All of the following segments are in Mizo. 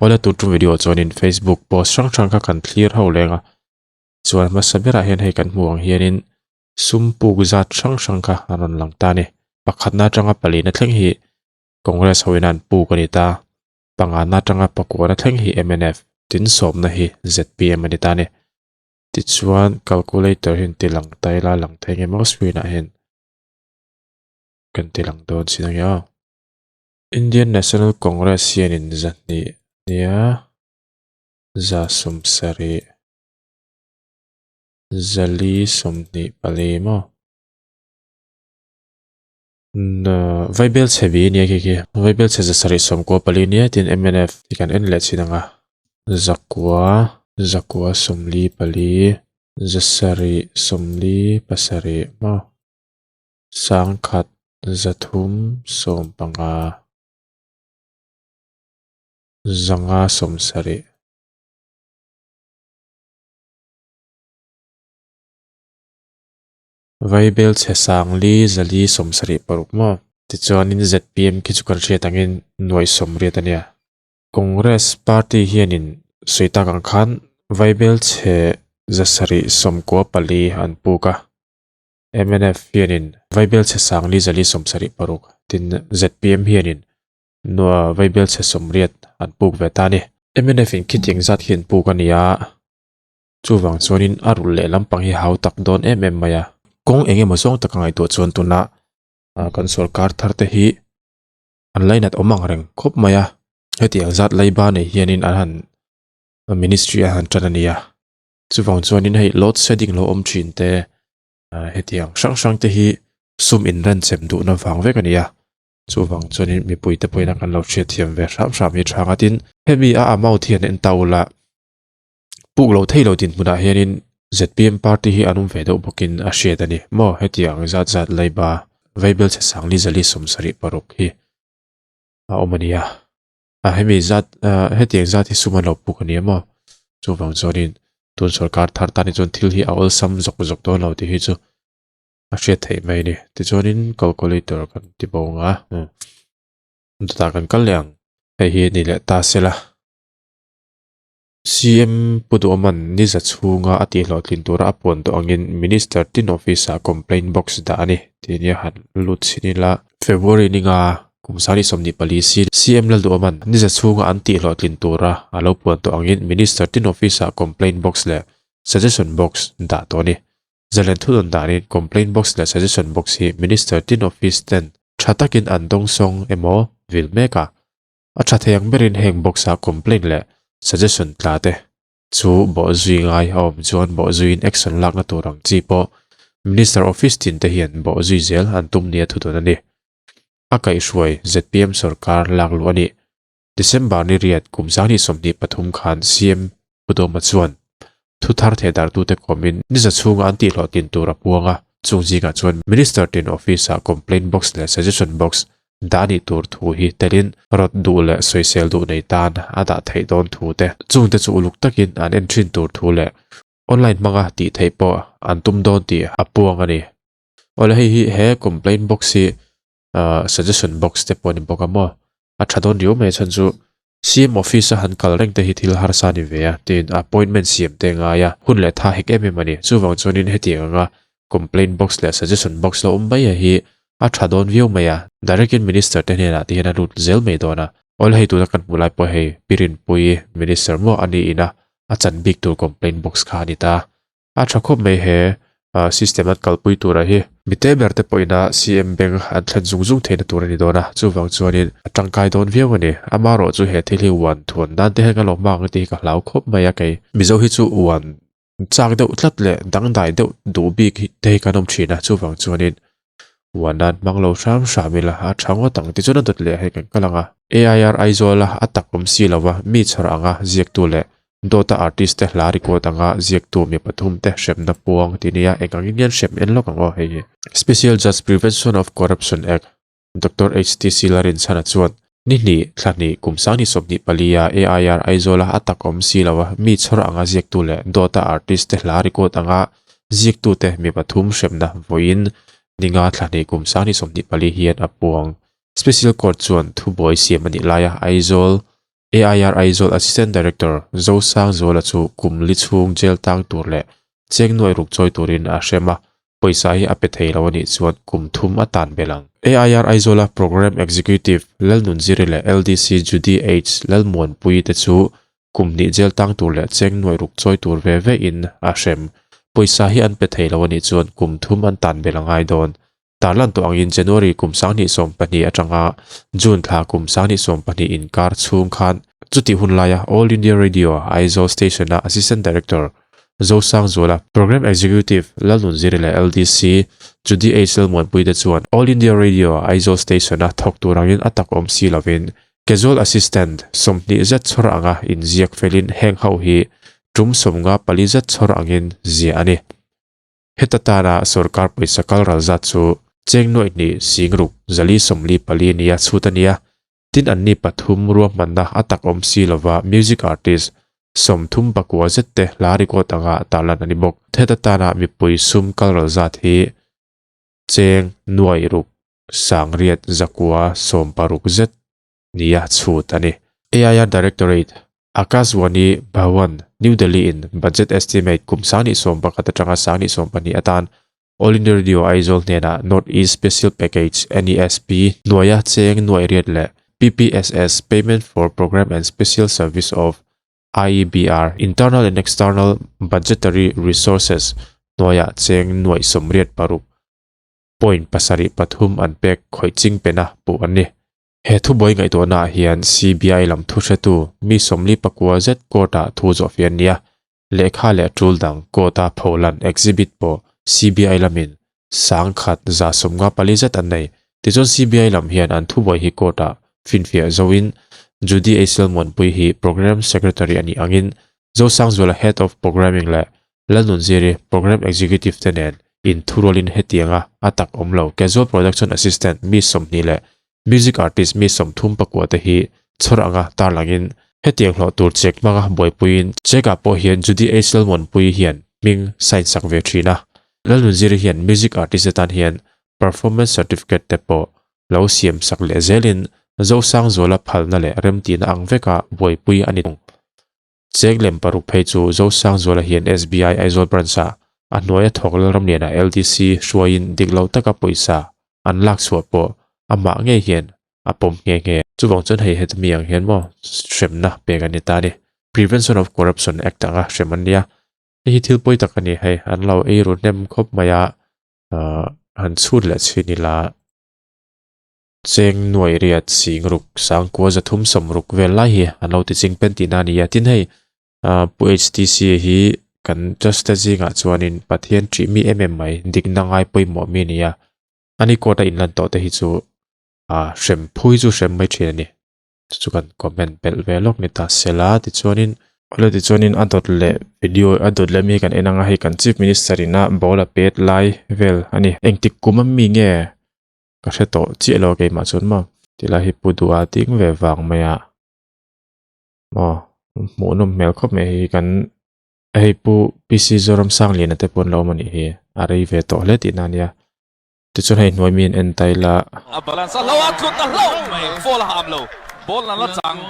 Awle tun tum video chuanin Facebook post hrang hrang kha kan thlir ho leng a, chuan hmasa berah hian hei kan hmuh ang hianin sum puk zat hrang hrang kha a rawn lang ta a ni. Pakhatna atanga palina thleng hi Congress ho in an puk a ni ta, pangana atanga pakuana thleng hi mnf tin sawmna hi zpm a ni ta a ni. Tichuan calculator hi an ti lang ta ila lang thei nge maw screen ah hian kan ti lang dawn chin ang e aw. Indian National Congress hianin zahnih nia za sawmsarih zali 24 maw Vaibel chhe bi nia khi khi Vaibel chhe zasarih 94 nia tin mnf hi kan en leh chin anga zakua zakua 44 zasarih 47 maw. Sangkhat 300 15 zanga 70. Vaibel chhe sangli zali 76 maw? Tichuanin zpm khi chu kan hriat angin nuaih 80 a nia. Congress party hianin sawi tak ang khan Vaibel chhe 794 an puk a. Mnf hianin Vaibel chhe sangli zali 76 tin zpm hianin nua Vaibel chhe 80 an puk ve ta a ni. Mnf in khitiang zat hi an puk a ni a, chuvang chuanin a rulh leh lampang hi hau tak dawn em em mai a. Kawng eng emaw zawng taka ngaihtuah chuan tuna kan sorkar thar te hi an lainat awm ang reng khawp mai a, hetiang zat leiba nei hianin an han ministry a han tan a ni a. Chuvang chuanin hei load shedding lo awm thin te hetiang hrang hrang te hi sum inrenchem duhna vang vek a ni a, chuvang chuanin mipui te pawhin a kan lo hriatthiam ve hram hram hi tha ngatin hemi a amount hian en ta ula puk lo thei lo dinhmunah hianin zpm party hi an awm ve deuh bawkin a hriat a ni maw hetiang zat zat leiba vaibel chhe sangli zali 76 hi a awm a ni a. A hemi zat ah hetiang zat hi sum an lo puk a ni em aw chuvang chuanin tun sorkar thar tan hi chuan thil hi a awlsam zawk zawk dawn lo tih hi chu a hriat theih mai a ni tichuanin calculator kan ti bo ang a chutah kan kal leh ang hei hi a ni leh ta sela CM Pu Duhawman ni za chhunga a tih hlawhtlin tura a puan tawh angin Minister tin office ah complaint box dah a ni tih nia han lut chhin ila February ninga Kum 24 si CM Lalduhawman ni za chhunga an tih hlawhtlin tura a lo puan tawh angin Minister tin office ah complaint box leh suggestion box dah tawh a ni. Zalen thudawn danin complaint box leh suggestion box hi Minister tin office ten tha takin an dawngsawng emaw vil mek a, a tha thei ang berin heng box ah complaint leh suggestion tla te chu bawhzui ngai a awm chuan bawhzuiin action lakna tur ang chi pawh Minister office tin te hian bawhzui zel an tum nia thudawn a ni. A kaihhruai zpm sorkar lak luh a nih. December ni riat kum 2023 khan CM Pu Dawma chuan thu thar thehdarhtute kawmin ni za chhunga an tihhlawhtlin tur a puang a, chung zingah chuan Minister tin office-ah complaint box leh suggestion box dah nih tur thu hi telin rawt duh leh sawisel duh nei tan a dah theih dawn thu te, chungte chu uluk takin an en thin tur thu leh online hmanga tih theih pawh an tum dawn tih a puang a ni. Awle hei hi he complaint box hi ah suggestion box te pawh a ni bawk a maw a tha dawn riau mai a chhan chu CM office a han kal reng te hi thil harsa a ni ve a tin appointment siam te a ngai a hun leh tha hek em em a ni chuvang chuanin hetiang anga complaint box leh suggestion box lo awm mai a hi a tha dawn viau mai a direct in minister te hnenah te hian a lut zel mai dawn a awle hei tuna kan hmuh lai pawh hei Pi Rinpuii minister maw a ni ina a chan bik tur complaint box kha a ni ta. A tha khawp mai he system an kalpui tura hi. Mite ber te pawhin a CM bank an thlen zung zung theihna tur a ni dawn a, chuvang chuanin a tangkai dawn viau a ni. Amaherawh chu he thil hi uan thuan nan te hian ka lo hmang ang tih hi ka hlau khawp mai a kei. Mizo hi chu uan chak deuh tlat leh dangdai deuh duh bik te hi kan awm thin a, chuvang chuanin uan nan hmang lo hram hram ila a tha ngawt ang tichuan a dawt leh hei kan kal ang a. AIR Aizawl a a tak awm si lova mi chhawr anga ziaktu leh Dawta artist te hla record anga ziaktu mi pathum te hremna puang tih nia eng angin nge an hrem en lawk ang aw hei hi. Special Judge Prevention of Corruption Act Doctor HTC Larinchhana chuan ni hnih thla hnih kum 2024 a AIR Aizawl a a tak awm si lo a mi chhawr anga ziaktu leh dawta artist te hla record anga ziaktu te mi pathum hremna vawiin ninga thla hnih kum 2024 hian a puang. Special Court chuan thubuai siam a nih laia Aizawl. AIR Aizawl Assistant Director Zosangzuala chu kum li chhung jail tang tur leh cheng nuai ruk chawi turin a hrem a, pawisa hi a pe thei lo a nih chuan kum thum a tan belh ang. AIR Aizawla Programme Executive Lalnunziri leh LDC Judy H Lalmuanpuii te chu kum hnih jail tang tur leh cheng nuai ruk chawi tur ve ve in a hrem. Pawisa hi an pe thei lo a nih chuan kum thum an tan belh a ngai dawn. Tarlan tawh angin January kum 2020 atanga June thla kum 2020 inkar chhung khan chutih hun laia All India Radio Aizawl Station-a Assistant Director Zosangzuala, Programme Executive Lalnunziri leh LDC Judy H Lalmuanpui te chuan All India Radio Aizawl Station-a thawk tur angin a tak awm si lovin Casual Assistant 20 zet chhawr anga inziak felin heng ho hi tum 54 zet chhawr angin ziah a ni. Heta tana sorkar pawisa kal ral zat chu cheng nuaih hnih sing ruk zali 44 nia chhut a nia. Tin anni pathum ruahmanna a tak awm si lova music artist 39 zet te hla record anga tarlan a ni bawk. Heta tana mipui sum kal ral zat hi cheng nuaih ruk sangriat zakua 60 zet nia chhut a ni. AIR Directorate, Akashvani Bhawan, New Delhi in budget estimate kum 2021 atanga 2022 atan All India Radio Aizawl hnenah North East Special Package, NESP, hnuaia cheng nuaih riat leh PPSS, Payment for Programme and Special Service of IEBR, Internal and External Budgetary Resources, hnuaia cheng nuaih 86 point pasarih pathum an pek khawih ching pena puh an ni. He thubuai ngaihtuahnaah hian CBI lam thuhretu mi 44 zet court-ah thu zawh fiah an ni a, lehkha leh tul dang court-a pholan exhibit pawh CBI lamin 1,154 zet an nei. Tichuan CBI lam hian an thubuai hi court-ah finfiah zoin Judy Aisel Muanpui hi Programme Secretary a nih angin Zosangzuala Head of Programming leh Lalnunziri Programme Executive te nen inthurualin hetianga a tak awm lo Casual Production Assistant mi 20 leh Music artist mi 34 te hi chhawr anga tarlangin hetiang hlawh tur check hmanga buaipuiin check ah pawh hian Judy H Lalmuanpui hian hming sign sak ve thin a. Lalnunziri hian music artist atan hian performance certificate te pawh lo siam sak leh zelin Zosangzuala phalna leh remtihna ang veka buaipui a ni thung. Cheng lem paruk phei chu Zosangzuala hian SBI Aizawl branch ah a hnuaia thawk Lalramliana LDC hruaiin dik lo taka pawisa an lak chhuah pawh amah ngei hian a pawm nghe nghe. Chuvang chuan hei heta mi ang hian maw hremna pek an ni ta a ni. Prevention of Corruption Act anga hrem an nia. Hei hi thil pawi tak a ni hei an lo ei ru hnem khawp mai a han chhut leh chhin ila. Cheng nuaih riat sing ruk sangkua zathum sawm ruk vel lai hi an lo ti ching pen tihna a ni a. Tin hei Pu HTC hi kan trust te zingah chuanin Pathian ṭih mi em em mai dikna ngai pawimawh mi a ni a. Ani court a inlan tawh te hi chu hrem phui chu hrem mai ṭhin a ni. Chu chu kan comment belh ve lawk ni ta sela tichuanin awle tichuanin a dawt leh video a dawt leh mi kan en anga hei kan chief minister ina ball a pet lai vel a ni. Engtik kum a mi nge ka hre tawh chiah lo keimah chuan maw tilai hi pu duh a ding ve vang mai a maw hmuh nawm hmel khawp mai hei kan hei pu PC Zoramsangliana te pawh an lo awm a nih hi a rei ve tawh hle tihna a nia tichuan hei hnuai mi an en ta ila. A balance a hlo a tlut a hlo mai foul a ham lo ball an la chang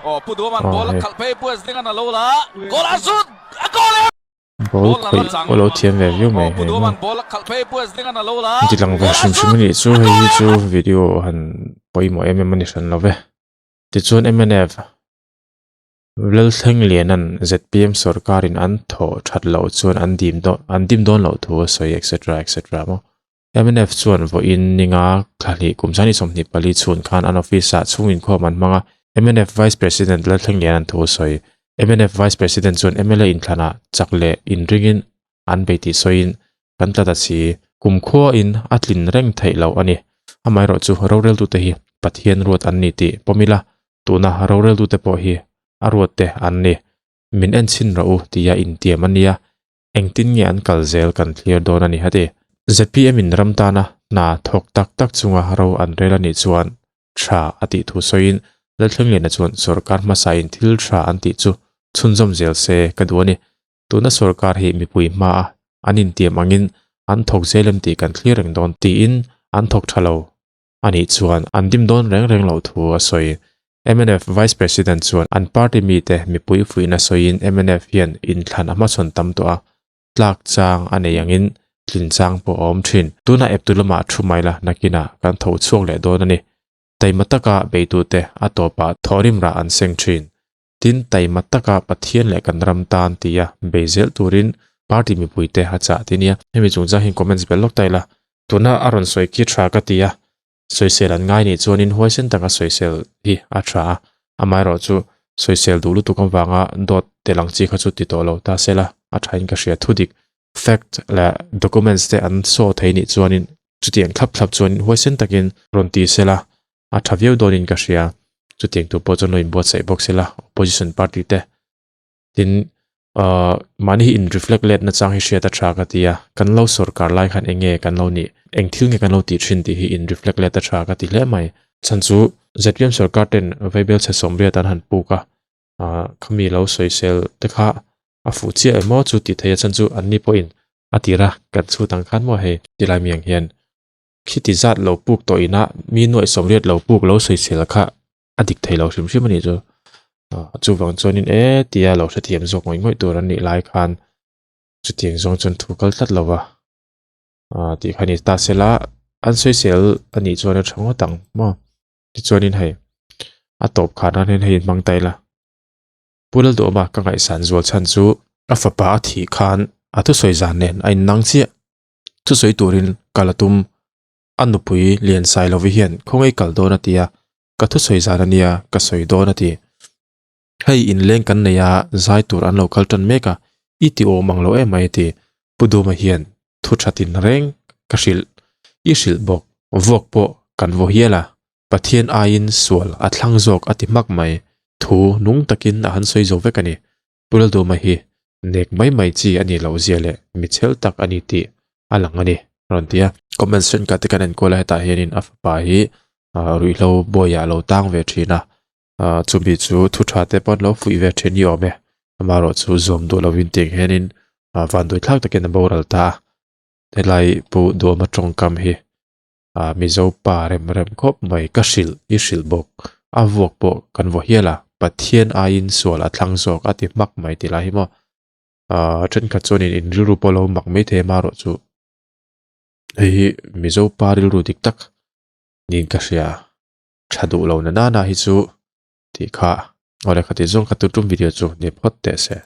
aw pu duhawm an ball a khalh phei pu S ding an a lo la goal a zut a goal e. Ball khawih pawh lo thiam ve viau mai hei maw. Ti lang ve hrim hrim a nih chu hei hi chu video han pawimawh em em a ni hran lo ve. Tichuan mnf Lalthleng Lianan zpm sorkarin an thawh that loh chuan an dim dawn an dim dawn loh thu a sawi etc etc maw. Mnf chuan vawiin ninga thla hnih kum 2024 chhun khan an office ah chhung inkhawm an hmang a, mnf Vice President Lalthleng Lianan thu a sawi. Mnf Vice President chuan mla inthlanah chak leh inringin an bei tih sawiin kan tla ta si. Kumkhuain a tlin reng theih loh a ni. Amaherawhchu roreltute hi Pathian ruat an ni tih pawm ila, tuna roreltute pawh hi a ruatte an ni. Min enchhin rawh u tia intiam a nia. Engtin nge an kal zel kan thlir dawn a ni hati. Zpm in ram tana hna thawk tak tak chunga ro an rel a nih chuan tha a tih thu sawiin Lalthlengliana chuan sorkar hmasain thil tha an tih chu chhunzawm zel se ka duh a ni. Tuna sorkar hi mipui hmaa an intiam angin an thawk zel em tih kan thlir reng dawn tiin an thawk tha lo a nih chuan an dim dawn reng reng loh thu a sawi. Mnf Vice President chuan an party mite mipui fuihna sawiin mnf hian inthlan a hmachhawn tam tawh a, tlak chang a nei angin tlin chang pawh a awm thin. Tunah eptu lamah thu mai la nakinah kan tho chhuak leh dawn a ni. Taima taka beitute a tawpah thawhrim rah an seng thin. Tin, taima taka Pathian leh kan ram tan tia bei zel turin party mipuite a chah ti nia. Hemi chungchang hian comments belh lawk ta ila. Tuna a rawn sawi khi tha ka ti a, sawisel an ngai nih chuanin huaisen taka sawisel hi a tha a, amaherawhchu sawisel duh lutuk avanga dawt tel ang chi kha chu ti tawh lo ta sela a thain ka hria thudik fact leh documents te an saw thei nih chuanin chutiang thlap thlap chuanin huaisen takin rawn ti sela a tha viau dawnin ka hria chutiang tur pawh chuan lo inbuatsaih bawk sela opposition party te Tin, ahh mahni hi in reflect let na chang hi hriat a tha ka ti a, kan lo sawrkar lai khan eng nge kan lo nih, eng thil nge kan lo tih thin tih hi in reflect let a tha ka ti hle mai. Chhan chu ZPM sawrkar ten Vaibel chhe sawmriat an han puk a, ahh khami lo sawisel te kha a fuh chiah em maw chu tih theih a chhan chu an ni pawhin a tir a kan chhut ang khan maw hei tilai mi ang hian khiti zat lo puk tawh inah mi nuaih sawmriat lo puk lo sawisel kha a dik thei lo hrim hrim a nih chu ah chuvang chuanin e tia lo hrethiam zawk ngawih ngawih tur an nih lai khan chutiang zawng chuan thu kal tlat lo va ah tih kha ni ta sela an sawisel a nih chuan a tha ngawt ang maw tichuanin hei a tawp khan a hian hei hmang ta ila Pu Lalduhawma ka ngaihsan zual chhan chu a fapa a thih khan a thusawi zan nen a innang chiah thusawi turin kal a tum a nupui Liansailovi hian khawngaih kal dawn a ti a Ka thusawi zan a nia, ka sawi dawn a ti. Hei inleng kan nei a, zai tur an lo kal tan mek a, i ti awm ang lo em mai a ti. Pu Duma hian thu tha tin reng ka hrilh, i hrilh bawk, vuak pawh kan vaw hial a, Pathian aiin sual a thlang zawk a ti hmak mai. Thu nung takin a han sawi zo vek a ni. Pu Lalduma hi nek mai mai chi a nih loh zia leh mi chhel tak a ni tih a lang a ni rawn ti a. Comments thenkhat te kan enkual a hetah hianin a fapa hi ruihhlo bawiah a lo tang ve thin a, chumi chu thu tha te pawh an lo fuih ve thin ni awm e. Amaherawhchu zawm duh lovin tiang hianin vanduai thlak takin a boral ta a, helai Pu Duhawma tawngkam hi ah Mizo pa rem rem khawp mai ka hrilh i hrilh bawk a vuak pawh kan vaw hial a Pathian aiin sual a thlang zawk a ti hmak mai tih lai hi maw ah thenkhat chuanin in rilru pawh lo mak mai thei amaherawh chu hei hi Mizo pa rilru dik tak niin ka hria tha duh lo na nana hi chu tih kha awle khati zawng kha tu tum video chu ni phawt teh se.